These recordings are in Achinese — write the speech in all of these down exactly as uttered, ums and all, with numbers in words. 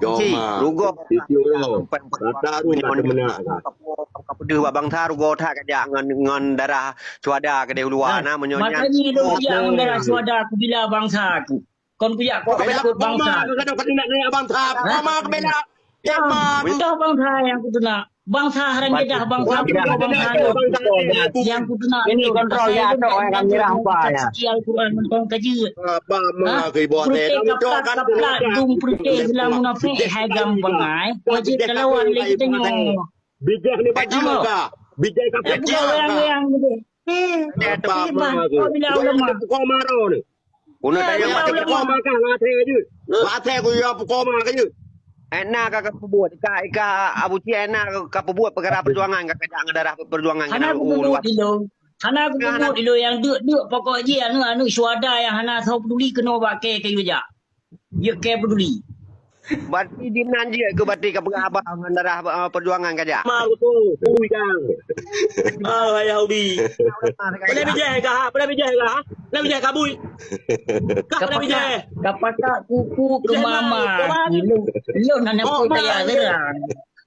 Cuma. Rugoe. Itu loh. Rata run tak sebenar. Ka peudeuh bak bansa rugoe that kajak ngon, ngon darah syuhada keudeh uluwa na meunyoe nyan. Makanya dok jak ngon darah syuhada aku bila bansa aku. Kon kujak kok bela bangsa. Kau nak bela bangsa. Hah? Kau mau bela. Betul bangsa yang kutu nak. Bangsa harang jedah bangsa, bangsa yang kutu nak. Ini kontrol ya, atau orang kami rahpa ya. Al-Quran mentong kaji. Apa mah kau buat? Peruteh kaplak kaplak dung peruteh bilang munafik hai gampang ai. Wajib kalawan lagi kita nyoh. Bijak ni baju ka. Bijak ka pecah ka. Apa mah kau? Kau bila ulama. Kau marah ni. Guna tanya macam koma kah ngasai je. Ngasai ku ya koma ke je. Ena ka ka peubuet ka ka Abu Cik ena ka peubuet peukara perjuangan ka kajak ngon darah perjuangan. Hana ku peubuet ilo. Hana ku peubuet ilo yang deuk-deuk pokok ji aneuk-aneuk syuhada yang hana soe peduli keunoe bak kée kayu jak. Yuk kée peduli. Berarti di nan jih ke berarti ka peugah haba ngon darah, eh, perjuangan kajak. Ma betul. Ui kang. Ah Yahudi. Pernah bijah kah? Pernah bijah kah? Pernah bijah kabui? Kah pernah bijah? Kapakak kuku ke mama. Lu, lu nak nampak saya terang.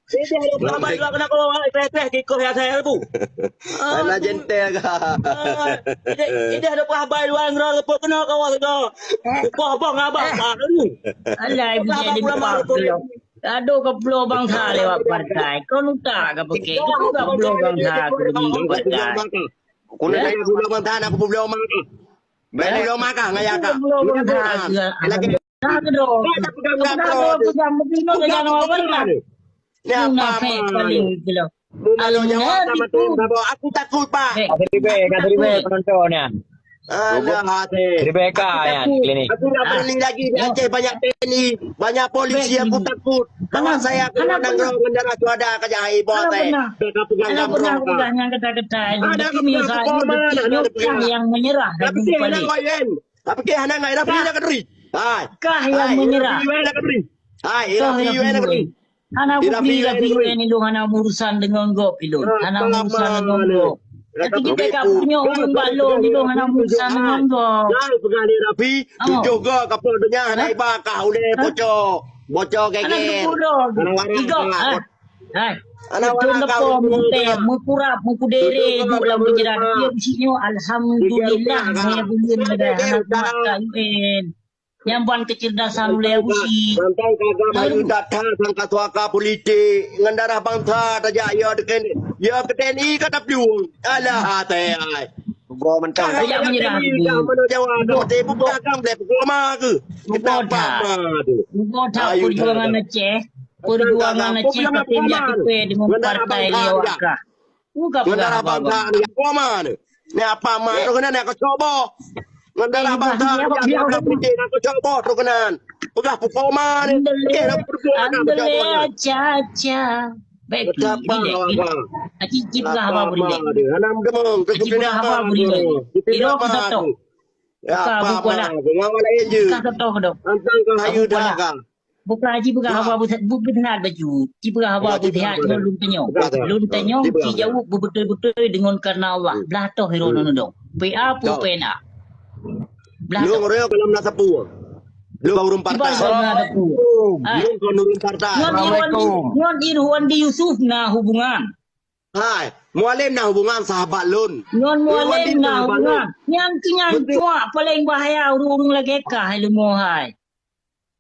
Sini ada penghambat juga kena keluar, eh, eh, eh, kikoh ya saya bu. Mana jentel kah? Ini ada penghambat luar ngerol kepok kena kawan kau. Boh boh ngabah. Alah, bijak di depan. Aduh, kepala bangsa lewat partai. Kau nuta ke pakai? Kau kepala bangsa aku di partai. Kau nak tanya kepala bangsa, nak kepala bangsa. Beli lo makan ngaya ka. Lagi. Nah, kedua. Kau tak pegang gatrol. Kau tak pegang gatrol. Ni apa paling gila. Kalau nyawa tak mati, aku takut, Pak. Kata ribet, kata ribet penonton ni. Ada hati. Ribet ka ya klinik. Aku tak berani lagi di Aceh banyak T N I, banyak polisi, aku takut. Kawan saya aku nak nanggroe ngendara tu ada kerja ibu teh. Beka pegang gamrong ka. Ada aku pegang kepala, ada pegang. Yang menyerah. Tapi dia ada kau Yen. Tapi ke hana ngai Rafi nak kedri. Hai. Kah yang menyerah. Hai, Rafi nak kedri. Hai, Rafi nak kedri. Hana bukti Rafi ni dong hana urusan dengan gop ilon. Hana urusan dengan gop. Tapi kita ka punya urang balon ni dong hana urusan dengan gop. Jangan pegang ni Rafi. Tujuh go kapal dunia hana iba kah uleh bocor. Bocor geger. Hana warang. Hai. Anak orang kau muteh, meukurap, meukudere, duduk lam penjara. Dia bisi nyoe, alhamdulillah, saya bulan dah anak mak ka U N. Nyamban kecerdasan uleh usi. Tentang kagak maju data sangka suaka politik ngan darah bangsa tajak ya deken ya ke T N I kata piung. Alah hati ai. Go mentang. Kagak menyerah. Mana Jawa kata buka kang boleh pukul ma ke? Kenapa ma tu? Go tak perjuangan Aceh. Perjuangan Aceh tapi nyak tepe dengan partai liya wak kah. Bukan peugah haba bang. Ni apa ma tu kena nak kecoba. Ngendara bangsa dia dia putih nak kecoba tu kena. Peugah pukoma ni. Okey nak perjuangan. Andele aca-aca. Baik. Aci cip peugah haba boleh. Aci peugah haba boleh. Iro kita tu. Ya, apa ma? Ngawal lain je. Bukan contoh dok. Tantang kau hayu dah kau. Bukan haji peugah haba bu-, bu-, beunat baju. Ci peugah haba beuthat ngon lôn tanyong. Lôn tanyong ci jaweueb beubeutôi-beutôi deungon karena Allah. Blah toh hiro nonodong. P A pu P N A. Blah toh. Lôn reo dalam na sapu. Lôn ureueng partai. Lôn kon ureueng partai. Ngon Irwan di, ngon Irwan di Yusuf na hubungan. Hai, Mualem na hubungan sahabat lôn. Ngon Mualem na hubungan. Nyan keu nyan cuak paléng bahaya ureueng-ureueng lagèe kah hai leumo hai.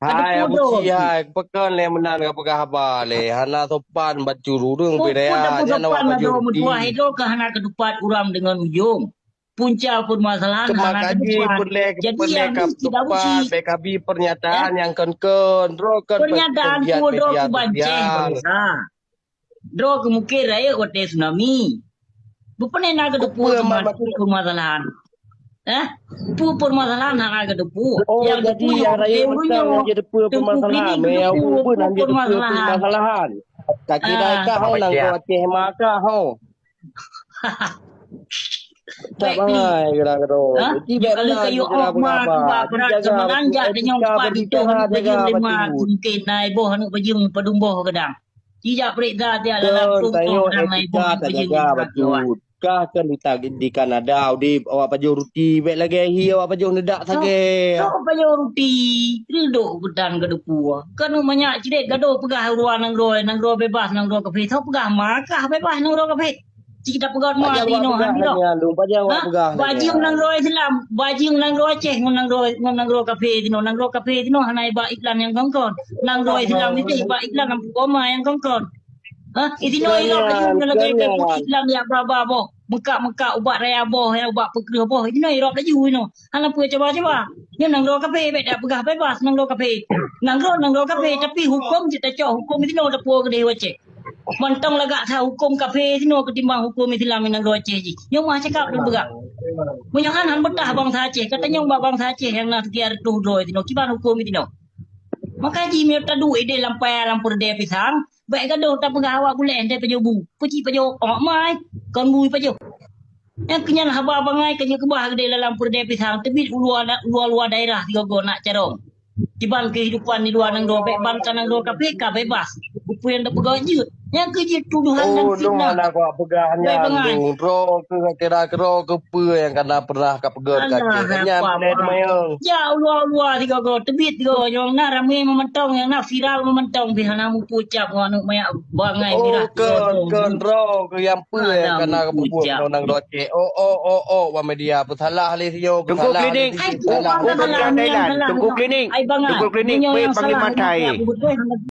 Hai Abu Cik hai, pakon lé meunan ka peugah haba lé. Hana sopan bacut ureueng beda. Nyan awak baju roti. Meutuah itu kah hana keutupat urang deungon ujong. Punca permasalahan hana keutupat. Jadi yang kita uji. P K B pernyataan yang kon-kon, droe kon pernyataan droe kebanceh bangsa. Droe keu mungken rayeuk watèe tsunami. Bukon na geuteupeue permasalahan. Eh? Peue permasalahan hana geuteupeue. Oh, nyang jadi geuteupeue yang rayeuk watèe ureueng nyoe. Jadi peue permasalahan. Teungku Gini geuteupeue permasalahan. Ka kira ka ho nang ko Aceh maka ho. Tak bangai geura-geura. Jadi bèk kayu ok ma kuba berat sama ranjak denyong kuba ditong bajeueng lima mungken na iboh aneuk bajeueng padum boh kadang. Sijak peuriksa tiak lalap tong tong kadang na iboh aneuk bajeueng lima kawan. Kah kan di, di Kanada, Udip, awak pajoh ruti, bèk lagèe hi awak pajoh neudak sagai. Sok pajoh ruti, reudok geutan geudeue pue. Kan manyak cidek gadoh peugah ureueng nanggroe, nanggroe bebas, nanggroe kafé. Sok peugah ma kah bebas nanggroe kafé. Cit tapeugah ma di noh han di noh. Pajan awak peugah. Bajeueng nanggroe Islam, bajeueng nanggroe Aceh ngon nanggroe, ngon nanggroe kafé di noh. Nanggroe kafé di noh hana iba iklan nyang kon-kon. Nanggroe Islam itu iba iklan lam buku ma nyang kon-kon. Ha? Itinoe irab laju nyoe lagèe teupeu Islam jak ba-ba boh, meukat-meukat ubat raya boh, ya, ubat peukreuh boh. Itinoe irab laju inoe. Hana peue cuba-cuba. Nyoe nanggroe kafé bèk tapeugah bebas nanggroe kafé. Nanggroe, nanggroe kafé, tapi huköm cit tacok huköm itinoe tapuwoe keudeh u Aceh. Mantong lagak that huköm kafé itinoe keutimbang huköm Islam nanggroe Aceh jih. Nyoe meuah cakap lôn peugah. Meunyoe han, han beutah bansa Aceh, ka tanyong bak bansa Aceh nyang na seutia reutôh droe itinoe, kiban huköm itinoe. Maka jih meunyoe taduek idéh lam paya lam peureudèe pisang, bèk gadoh tapeugah awak bulèe hana pajoh bu. Peucit pajoh awak mai, kon bu pajoh. Nyang keu nyan haba bangai ka jeuet keubah keudéh lam peureudèe pisang, teubiet u luwa, u luwa-luwa daerah sigoe-goe nak carông. Kiban keuhidupan di luwa nanggroe, bèk ban ka nanggroe kafé ka bebas. Peue nyang tapeugah jeuet. Nyang keu jeuet tuduhan dan fitnah. Hana kujak peugah nyan, Lôn. Droe keuh kira droe keuh peue nyang kana pernah kapeugah keu Aceh. Nyan peureulèe teumayang. Jak u luwa-luwa sigoe-goe, teubiet sigoe-goe, nyang na ramé meumantong, nyang na viral meumantong, pih hana mupeue cap ngon aneuk manyak bangai mirah. Kon, kon, droe keuh nyang peue nyang kana kapeugah ngon nanggroe Aceh. Oh, oh, oh, oh, wan media, peusalah lé sinyoe, peusalah lé sinyoe. Teungku Klinik, Teungku Klinik, Teungku Klinik, peue panglima Thai.